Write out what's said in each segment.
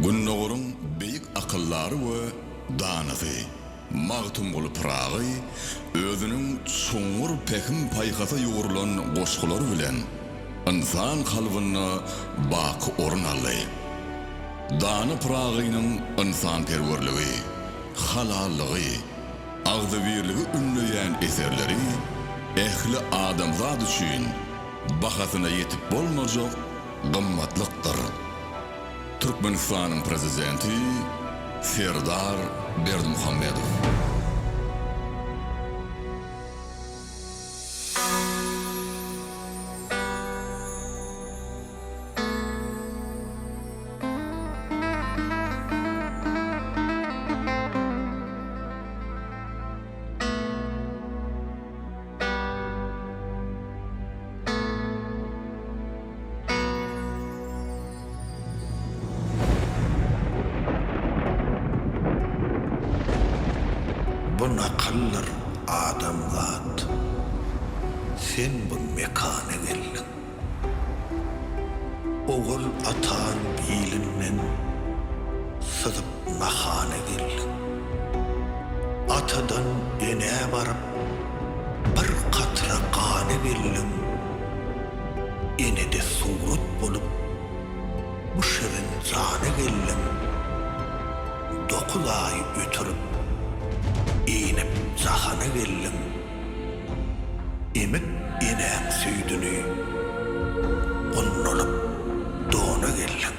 Gündogaryň beýik akyldary we danasy Magtymguly Pyragy özüniň çuňňur pähim-paýhasa ýugrulan goşgulary bilen ynsan kalbynda baky orun aldy. Dana Pyragynyň ynsanperwerligi, halallygy, agzybirligi ündeýän eserleri ähli adamzat üçin bahasyna ýetip bolmajak gymmatlykdyr. Türkmenistanyň Prezidenti Serdar Berdimuhamedow. Bu nakyldyr adamzat, sen bu mekana geldiň. Ogul ataň bilinden syzyp nahana geldiň. Atadan enä baryp bir katra gana geldiň. Enede surat bolup bu şirin jana geldiň. Dokuz aý ötürip inip jahana geldiň. Emip enäň süýdüni, gundalyp dona geldiň.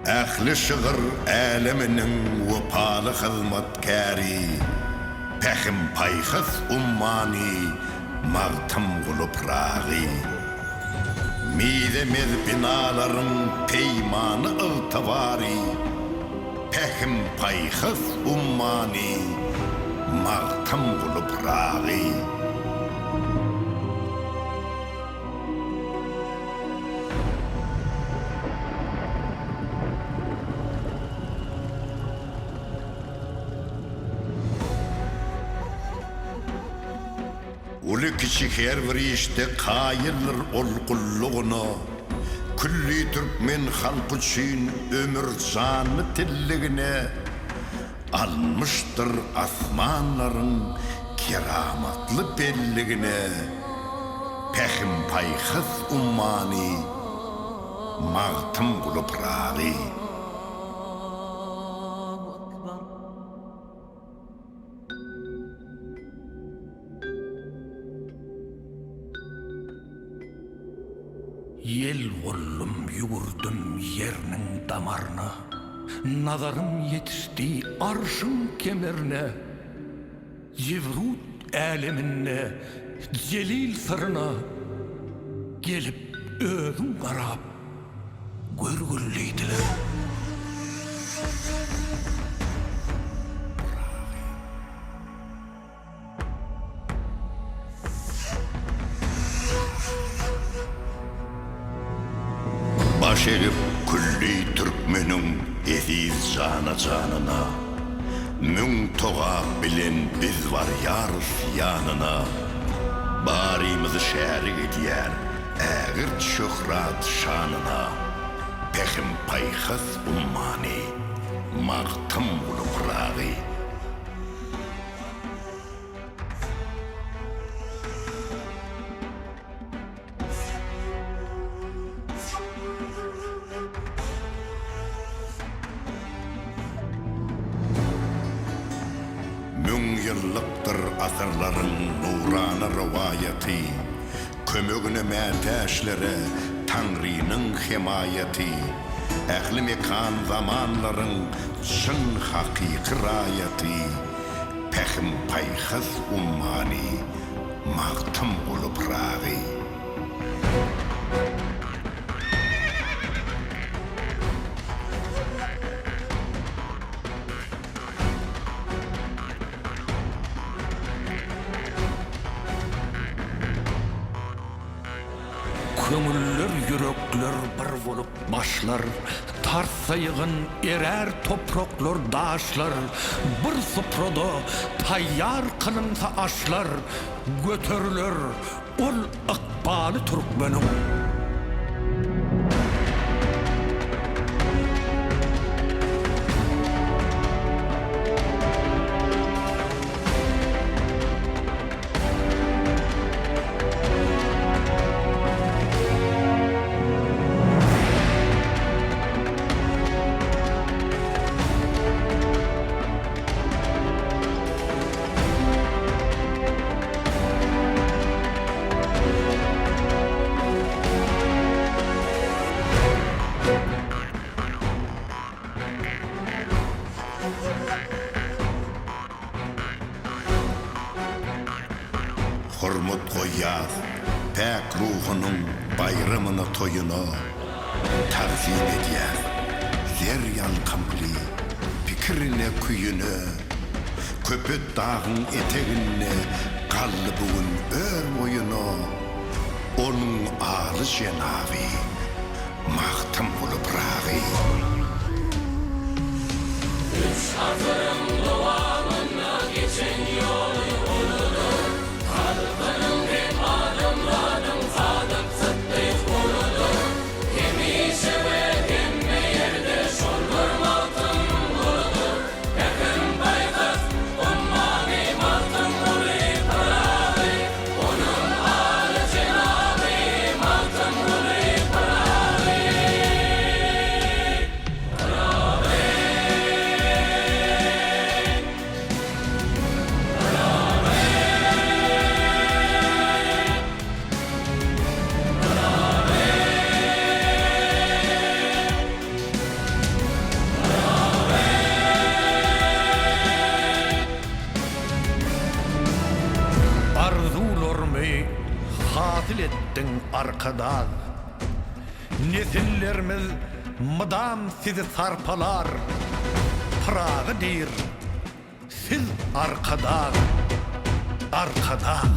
Ähli şygyr äleminiň wepaly hyzmatkäri, pähim-paýhas ummany Magtymguly Pyragy. Mizemez binalaryň peýmany-ygtybary, Pähim-paýhas ummany Magtymguly Pyragy. Uly-kiçi her bir işde kaýyldyr ol gullugyna. Külli türkmen halky üçin ömür janly tilligine Alynmyşdyr asmanlaryň keramatly belligine Pähim-paýhas ummany Magtymguly Pyragy. Ýel boldum ýüwürdim ýerniň damaryna, Nazarym ýetişdi arşyň kemerine. Jebrut äleminde jelil syryna, Gelip özüň garap görgül diýdiler. Baş egip külli türkmeniň eziz jana-janyna, Müň togap bilen biz barýarys ýanyna. Barymyzy şärik edýär ägirt şöhrat-şanyna, Pähim-paýhas ummany Magtymguly Pyragy. Müňýyllykdyr asyrlaryň nurana rowaýaty, Kömegine mätäçlere Taňrynyň hemaýaty, Ähli mekan-zamanlaryň çyn hakyky raýaty, Pähim-paýhas ummany Magtymguly Pyragy. Köňüller, ýürekler bir bolup başlar, Tartsa ýygyn, erär topraklar, daşlar, Bir suprada taýýar kylynsa aşlar, Göteriler ol ykbaly türkmeniň. Hormat goýýas päk ruhunyň baýramyna toýuna tagzym edýäs zer ýalkymly pikirine küýüne Köpet dagyň eteginde galdy bu gün ör boýuna onuň aly jenaby Magtymguly Pyragy. Üç asyryň dowamynda geçen ýoly uludyr. Halkynyň hem adamzadyň sadyk sytdyk guludyr. Hemişe we hemme ýerde şol bir Magtymguludyr. Pähim-paýhas ummany Magtymguly Pyragy. Onuň aly jenaby Magtymguly Pyragy. Pyragy. Arzuwlarymy hasyl etdiň Arkadag. Nesillerimiz mydam sizi sarpalar, Pyragy diýr, siz Arkadag, Arkadag.